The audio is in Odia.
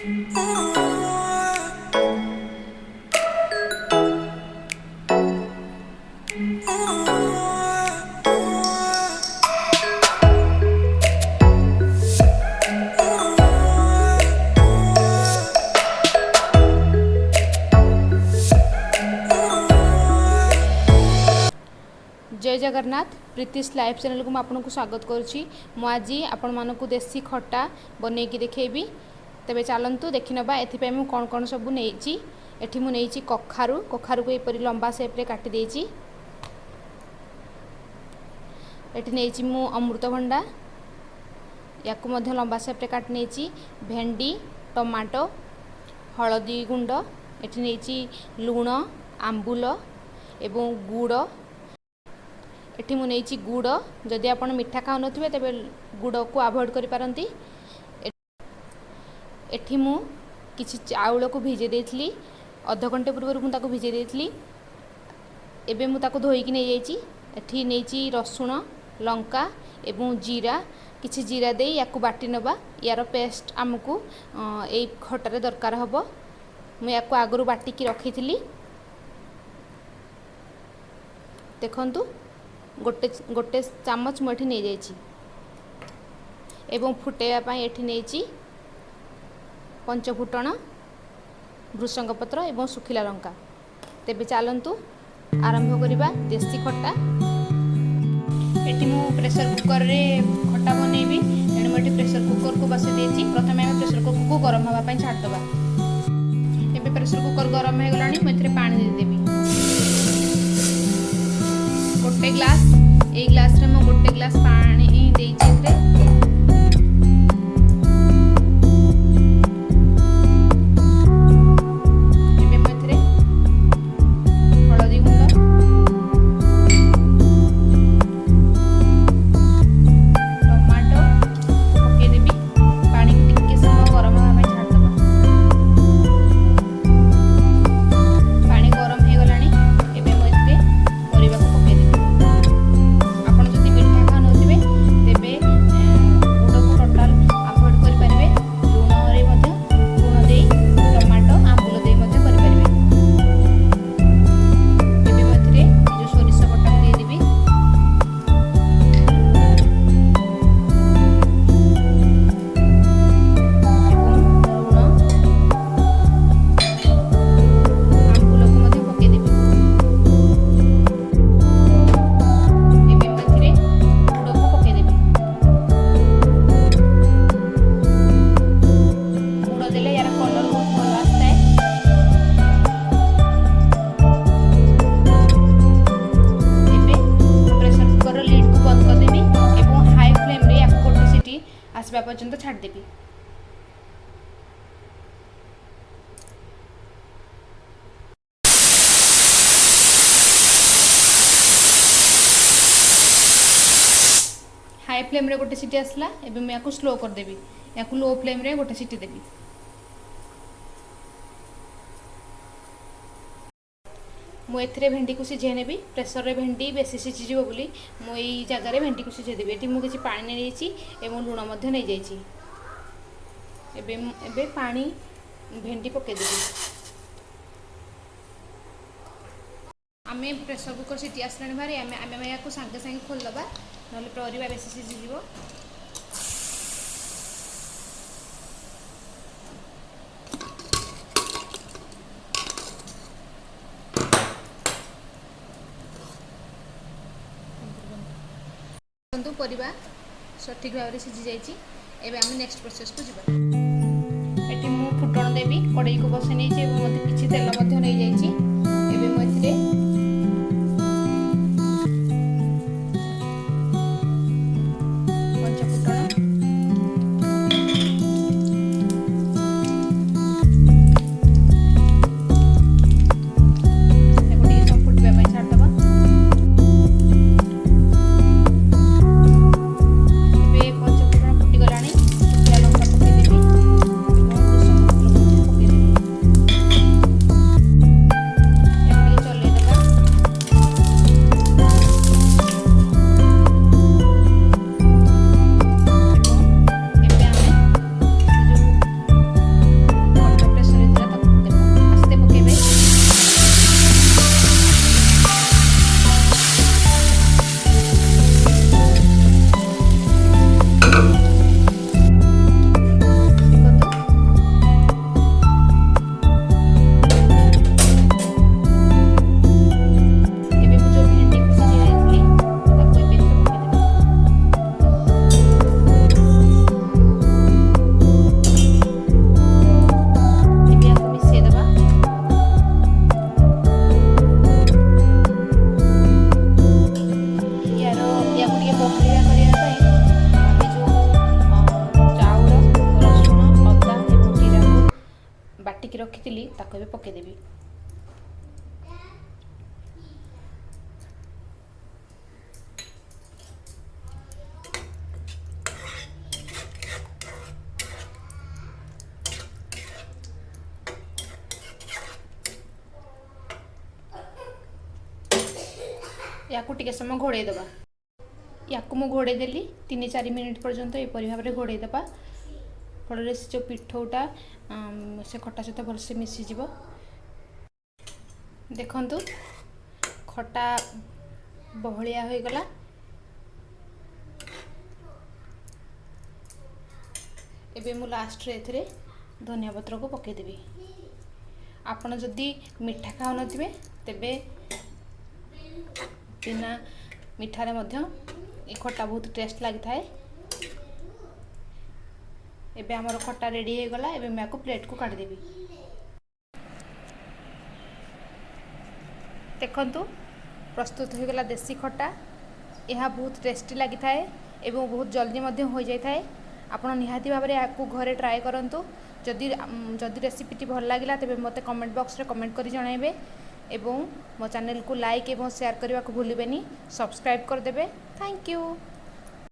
ଜୟ ଜଗନ୍ନାଥ। ପ୍ରୀତିସ୍ ଲାଇଫ୍ ଚ୍ୟାନେଲକୁ ମୁଁ ଆପଣଙ୍କୁ ସ୍ୱାଗତ କରୁଛି। ମୁଁ ଆଜି ଆପଣମାନଙ୍କୁ ଦେଶୀ ଖଟା ବନେଇକି ଦେଖେଇବି। ତେବେ ଚାଲନ୍ତୁ ଦେଖିନେବା ଏଥିପାଇଁ ମୁଁ କ'ଣ କ'ଣ ସବୁ ନେଇଛି। ଏଠି ମୁଁ ନେଇଛି କଖାରୁ। କଖାରୁକୁ ଏପରି ଲମ୍ବା ସେପ୍ରେ କାଟି ଦେଇଛି। ଏଠି ନେଇଛି ମୁଁ ଅମୃତଭଣ୍ଡା, ୟାକୁ ମଧ୍ୟ ଲମ୍ବା ସେପ୍ରେ କାଟି ନେଇଛି। ଭେଣ୍ଡି, ଟମାଟୋ, ହଳଦୀ ଗୁଣ୍ଡ, ଏଠି ନେଇଛି ଲୁଣ, ଆମ୍ବୁଲ ଏବଂ ଗୁଡ଼। ଏଠି ମୁଁ ନେଇଛି ଗୁଡ଼। ଯଦି ଆପଣ ମିଠା ଖାଉନଥିବେ, ତେବେ ଗୁଡ଼କୁ ଆଭଏଡ଼ କରିପାରନ୍ତି। ଏଠି ମୁଁ କିଛି ଚାଉଳକୁ ଭିଜେଇ ଦେଇଥିଲି। ଅଧଘଣ୍ଟେ ପୂର୍ବରୁ ମୁଁ ତାକୁ ଭିଜେଇ ଦେଇଥିଲି। ଏବେ ମୁଁ ତାକୁ ଧୋଇକି ନେଇଯାଇଛି। ଏଠି ନେଇଛି ରସୁଣ, ଲଙ୍କା ଏବଂ ଜିରା। କିଛି ଜିରା ଦେଇ ୟାକୁ ବାଟି ନେବା। ୟାର ପେଷ୍ଟ ଆମକୁ ଏଇ ଖଟାରେ ଦରକାର ହେବ। ମୁଁ ୟାକୁ ଆଗରୁ ବାଟିକି ରଖିଥିଲି। ଦେଖନ୍ତୁ, ଗୋଟେ ଗୋଟେ ଚାମଚ ମୁଁ ଏଠି ନେଇଯାଇଛି। ଏବଂ ଫୁଟେଇବା ପାଇଁ ଏଠି ନେଇଛି ପଞ୍ଚଫୁଟଣ, ଭୃସଙ୍ଗ ପତ୍ର ଏବଂ ଶୁଖିଲା ଲଙ୍କା। ତେବେ ଚାଲନ୍ତୁ ଆରମ୍ଭ କରିବା ଦେଶୀ ଖଟା। ଏଠି ମୁଁ ପ୍ରେସର କୁକରରେ ଖଟା ବନେଇବି, ତେଣୁ ମୁଁ ଏଠି ପ୍ରେସର କୁକରକୁ ବସାଇ ଦେଇଛି। ପ୍ରଥମେ ଆମେ ପ୍ରେସର କୁକରକୁ ଗରମ ହେବା ପାଇଁ ଛାଡ଼ିଦେବା। ଏବେ ପ୍ରେସର କୁକର ଗରମ ହେଇଗଲାଣି। ମୁଁ ଏଥିରେ ପାଣି ଦେଇଦେବି ଗୋଟେ ଗ୍ଲାସ୍। ଏଇ ଗ୍ଲାସ୍ରେ ମୁଁ ଗୋଟେ ଗ୍ଲାସ୍ ପାଣି ଦେଇଛି ଏଥିରେ। ଏବେ ମୁଁ ଏଥିରେ ହଳଦୀ ଗୁଣ୍ଡ, ଟମାଟୋ ପକାଇଦେବି। ପାଣିକୁ ଟିକେ ସମୟ ଗରମ ହେବା ପାଇଁ ଛାଡ଼ିଦେବା। ପାଣି ଗରମ ହେଇଗଲାଣି। ଏବେ ମୁଁ ଏଥିରେ ପରିବାକୁ ପକାଇଦେବି। ଆପଣ ଯଦି ମିଠା ଖାଉନଥିବେ, ତେବେ ଗୁଡ଼କୁ ଟୋଟାଲ ଆଭଏଡ଼ କରିପାରିବେ। ଲୁଣରେ ମଧ୍ୟ, ଲୁଣ ଦେଇ, ଟମାଟୋ, ଆମ୍ବୁଲ ଦେଇ ମଧ୍ୟ କରିପାରିବେ। ଏବେ ମୁଁ ଏଥିରେ ଯେଉଁ ସୋରିଷ ବଟାକୁ ଦେଇଦେବି ଏବଂ ଲୁଣ, ଆମ୍ବୁଲକୁ ମଧ୍ୟ ପକାଇଦେବି। ଏବେ ମୁଁ ଏଥିରେ ଗୁଡ଼କୁ ପକାଇଦେବି। ଗୁଡ଼ ଦେଲେ ୟାର କଲର୍ ବହୁତ ଭଲ ଆସିଥାଏ। ଏବେ ପ୍ରେସର କୁକରର ଲିଡ୍କୁ ବନ୍ଦ କରିଦେବି ଏବଂ ହାଇ ଫ୍ଲେମ୍ରେ ୟାକୁ ଗୋଟେ ସିଟି ଆସିବା ପର୍ଯ୍ୟନ୍ତ ଛାଡ଼ିଦେବି। ହାଇ ଫ୍ଲେମ୍ରେ ଗୋଟେ ସିଟି ଆସିଲା। ଏବେ ମୁଁ ୟାକୁ ସ୍ଲୋ କରିଦେବି। ୟାକୁ ଲୋ ଫ୍ଲେମ୍ରେ ଗୋଟେ ସିଟି ଦେବି। ମୁଁ ଏଥିରେ ଭେଣ୍ଡିକୁ ସିଝେଇ ନେବି। ପ୍ରେସରରେ ଭେଣ୍ଡି ବେଶୀ ସିଝିଯିବ ବୋଲି ମୁଁ ଏଇ ଜାଗାରେ ଭେଣ୍ଡିକୁ ସିଝେଇ ଦେବି। ଏଠି ମୁଁ କିଛି ପାଣି ନେଇଯାଇଛି ଏବଂ ଲୁଣ ମଧ୍ୟ ନେଇଯାଇଛି। ଏବେ ମୁଁ ଏବେ ପାଣି ଭେଣ୍ଡି ପକାଇଦେବି। ଆମେ ପ୍ରେସର କୁକର ସିଟି ଆସିଲାଣି ଭାରି। ଆମେ ଏହାକୁ ସାଙ୍ଗେ ସାଙ୍ଗେ ଖୋଲିଦେବା, ନହେଲେ ପରିବା ବେଶୀ ସିଝିଯିବ। ଦେଖନ୍ତୁ, ପରିବା ସଠିକ୍ ଭାବରେ ସିଝି ଯାଇଛି। ଏବେ ଆମେ ନେକ୍ସଟ ପ୍ରୋସେସକୁ ଯିବା। ଏଠି ମୁଁ ଫୁଟଣ ଦେବି। କଡ଼େଇକୁ ବସାଇ ନେଇଛି ଏବଂ ମୋତେ କିଛି ତେଲ ମଧ୍ୟ ନେଇଯାଇଛି। ଏବେ ମୁଁ ଏଥିରେ ପଞ୍ଚ ଫୁଟଣ, ତାକୁ ଟିକେ ସମୟ ଫୁଟିବା ପାଇଁ ଛାଡ଼ିଦେବା। ଏବେ ପଞ୍ଚ ଫୁଟଣ ଫୁଟିଗଲାଣି। ଶୁଖିଲା ଲଙ୍କା ପକାଇଦେବି ଏବଂ ଭୃସଙ୍ଗ ପତ୍ର ମଧ୍ୟ ପକାଇଦେବି। ତାକୁ ଏବେ ପକାଇଦେବି। ୟାକୁ ଟିକେ ସମୟ ଘୋଡ଼େଇ ଦେବା। ୟାକୁ ମୁଁ ଘୋଡ଼େଇ ଦେଲି 3-4 ମିନିଟ୍ ପର୍ଯ୍ୟନ୍ତ। ଏପରି ଭାବରେ ଘୋଡ଼େଇ ଦେବା ଫଳରେ ସେ ଯେଉଁ ପିଠଉଟା ସେ ଖଟା ସହିତ ଭଲସେ ମିଶିଯିବ। ଦେଖନ୍ତୁ, ଖଟା ବହଳିଆ ହୋଇଗଲା। ଏବେ ମୁଁ ଲାଷ୍ଟରେ ଏଥିରେ ଧନିଆ ପତ୍ରକୁ ପକାଇଦେବି। ଆପଣ ଯଦି ମିଠା ଖାଉନଥିବେ, ତେବେ ବିନା ମିଠାରେ ମଧ୍ୟ ଏ ଖଟା ବହୁତ ଟେଷ୍ଟ ଲାଗିଥାଏ। ଏବେ ଆମର ଖଟା ରେଡ଼ି ହେଇଗଲା। ଏବେ ମୁଁ ୟାକୁ ପ୍ଲେଟ୍କୁ କାଢ଼ିଦେବି। ଦେଖନ୍ତୁ, ପ୍ରସ୍ତୁତ ହୋଇଗଲା ଦେଶୀ ଖଟା। ଏହା ବହୁତ ଟେଷ୍ଟି ଲାଗିଥାଏ ଏବଂ ବହୁତ ଜଲ୍ଦି ମଧ୍ୟ ହୋଇଯାଇଥାଏ। ଆପଣ ନିହାତି ଭାବରେ ଏହାକୁ ଘରେ ଟ୍ରାଏ କରନ୍ତୁ। ଯଦି ରେସିପିଟି ଭଲ ଲାଗିଲା, ତେବେ ମୋତେ କମେଣ୍ଟ ବକ୍ସରେ କମେଣ୍ଟ କରି ଜଣାଇବେ ଏବଂ ମୋ ଚ୍ୟାନେଲକୁ ଲାଇକ୍ ଏବଂ ସେୟାର କରିବାକୁ ଭୁଲିବେନି। ସବସ୍କ୍ରାଇବ୍ କରିଦେବେ। Thank you.